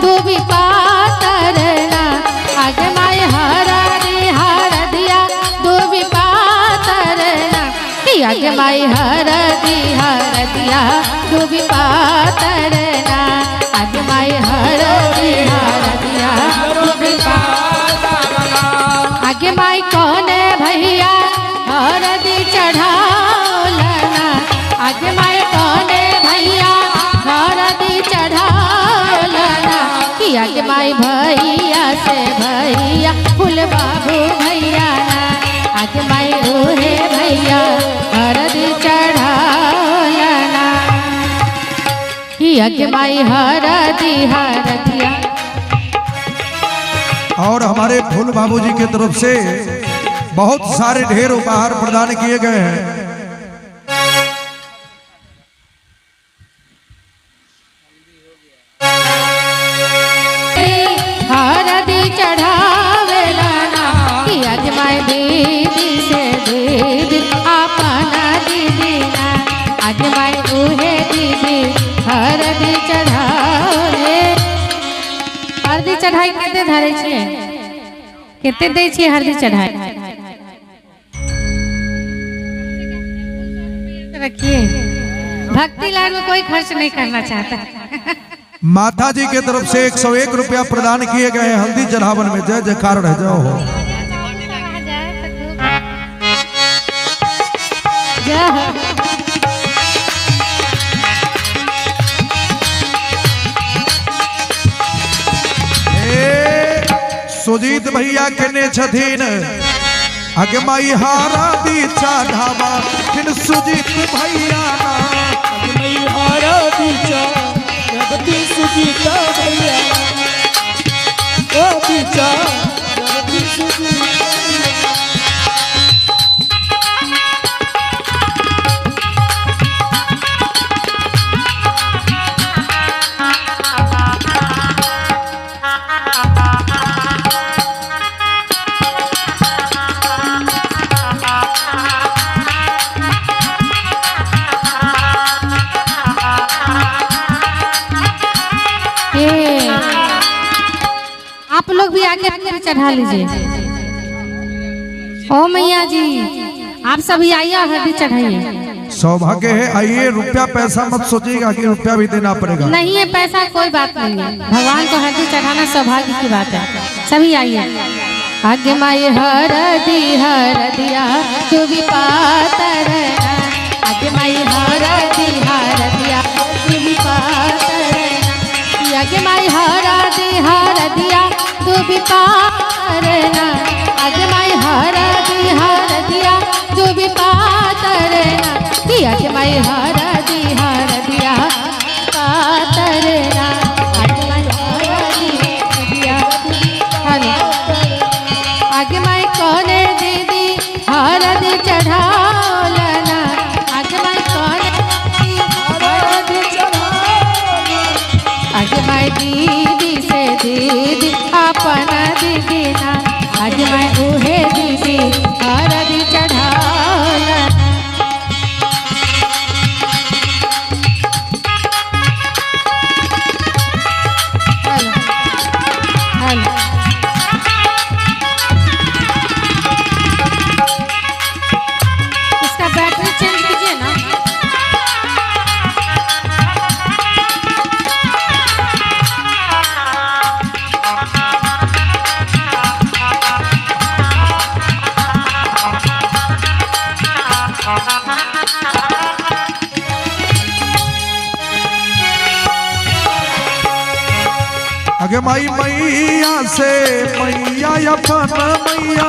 दुबी पातरना। आगे माई हरदी हरदिया दुबी पातरना। आगे माई हरदी हरदिया दुबी पातरना। आगे माई हरदी हरदिया दुबी पातरना। आगे माई कौन भैया हरदी चढ़ावलना। आगे माई कौन भैया हरदी चढ़ावलना। आगे माई भैया से भैया फूल बाबू भैया ना। आगे माई ओहे भैया हरदी चढ़ावलना। आगे माई हरदी हरदिया। और हमारे फूल बाबू जी के तरफ से बहुत सारे ढेर उपहार प्रदान किए गए हैं। हरदी चढ़ावेलना। आगे माई दीदी से दीदी अपना दीदी ना। आगे माई उहे दीदी हरदी चढ़ावे। हरदी चढ़ाई कते धरे छियै, कते दै छियै हरदी चढ़ाई? रखिए, भक्ति लाइन में कोई खर्च नहीं करना चाहता। माता जी के तरफ से 101 रुपया प्रदान किए गए हैं हल्दी चढ़ावन में। जय जयकार रह जाओ हो। सुजीत भैया केने छथिन आगे माई हरदी चढ़ावा फिर सुजीत भैया ना। आगे माई हरदी चढ़ावा सुजीत भैया हरदी चढ़ावा सुजीत। आप लोग भी आके चढ़ा लीजिए। ओ मैया जी आप सभी आइए और हल्दी चढ़ाइए। सौभाग्य है, आइए। रुपया पैसा मत सोचिएगा कि रुपया भी देना पड़ेगा। नहीं है पैसा कोई बात नहीं है, भगवान को हल्दी चढ़ाना सौभाग्य की बात है। सभी आइए। आगे माई हरदी हरदिया तू भी पातरना। आगे माई हरदी हरदिया तू भी पातरना। आगे माई हरदी हरदिया तू भी पातरना। आगे माई हरदी हरदिया तू भी पातरना। आगे माई हरदी हरदिया पातरना। आगे माई हरदी हरदिया। आगे माई कौने दीदी हरदी चढ़ावलना। आगे माई कौने दीदी हरदी चढ़ावलना। आगे माई दीदी से दीदी अपना दीदी ना। आगे माई उहे दीदी हरदी चढ़ावलना। Hello hello. इसका बैटरी चेंज कीजिए ना। आगे माई मैया से मैया अपन मैया